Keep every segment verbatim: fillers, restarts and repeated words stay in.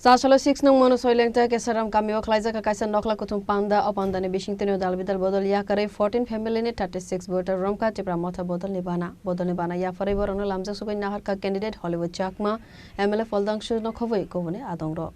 Chasalo six nung Monu Soilengta Kesaram kamio khlaijak kaisa nokhla kuthum panda. O pandani bisingtwino dal bidal bodol yakarwi fourteen family ni thirty six voter romkha Tipra Motha bodolni bana. Bodolni bana yapharwi borokno lamjak sugwi naharkha candidate Hollywood Chakma, M L A Poldangshu no khobwi kubuni adongrok.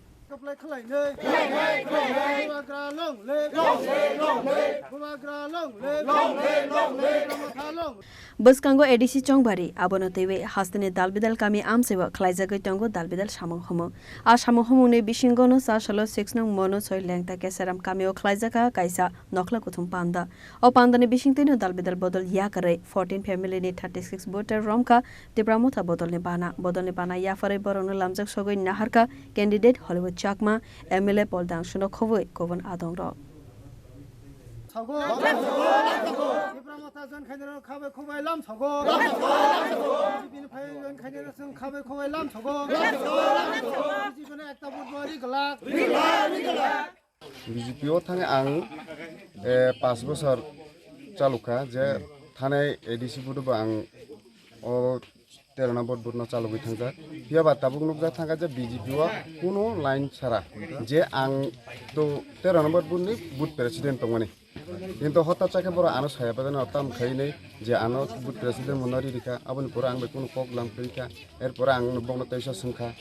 Bwskango A D C Chongbari, abono twiwi hasteni dalbidal kami amchaibo khlaijagwi tongo dalbidal samung humung. A samung humungni bisingono Chasalo six nung Monu Soilengta Kesaram kamio khlaijakha kaisa nokhla kuthum panda. O pandani bisingtwino dalbidal bodol yakarwi fourteen family ni thirty six voter romkha Tipra Motha bodolni bana. Bodolni bana yapharwi borokno lamjak sogwi naharkha candidate Hollywood Chakma, M L A Poldangshu no khobwi kubun adongrok. Sogo. Tipra Motha jon khainero khabai khobai lam sogo. B J P ni phai jon khainero chwng khabai khobai lam sogo. B J P no ekta vote bo ri glak. B J P o thangwi ang, eh, pash bosor chalukha je thanai A D C vote bo ang o tero number booth no chalogwi thangjak. Phiya ba tabuk nukjak thangkha je B J P o kunu line sara je ang to tero number booth ni booth president tongmani. Kintu hotat chakhe borok ano saya pai no tam khai nei je ano booth president mono ri rikha, aboni pore ang bai kunu kok lam kwrwi kha. Er pore ang bokno teisa swngkha,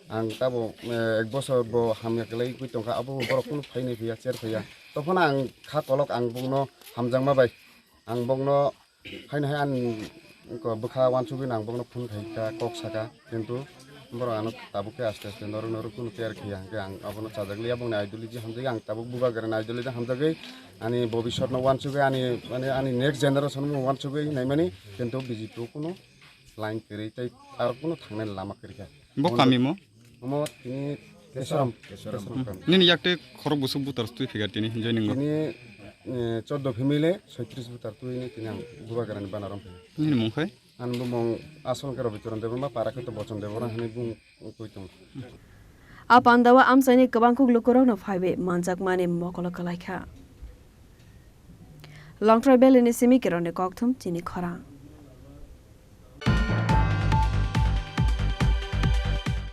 ang tabo, eh, ek bosor bo hamya kwlai tongkha, abo borok kunu phai nai phiya, cher phiya. Tophano ang kha kolok ang bokno hamjakma bai, ang bokno Haino hai ani ko bwkha wansugwi ang bokno phone khai kha, kok saka, kintu borok ano tabuk khe aste aste norok norok kunu care khiya hwnkhe ang abono chajak liya, bongni ideology hamjagwi ang tabuk bubagrani ideology hamjagwi ani bobiswtno wansugwi ani, mane, ani next generation no wansugwi naimani, kintu B J P o kunu line kwrwi tei aro kunu thangnani lama kwrwi kha. Bo kami mo? Omo tini Kesoram. Kesoram. Kesoram kami. Nini yakte khorok busuk butar twi phiga tini joining o? Tini, eh, chordo family, soitris butar twi ni tini ang bubagrani banarom phi. Nini mung khai? Ani bumung asol khe Robicharan Debbarma, para khe to Bochon Debbarma hinwi bung twi tongo. A pandao amchaini kwbangkuk lukurokno phaiwi manjakmani mokolo kwlaikha. Longtrai Valley ni simi keroni kokthum chini khorang.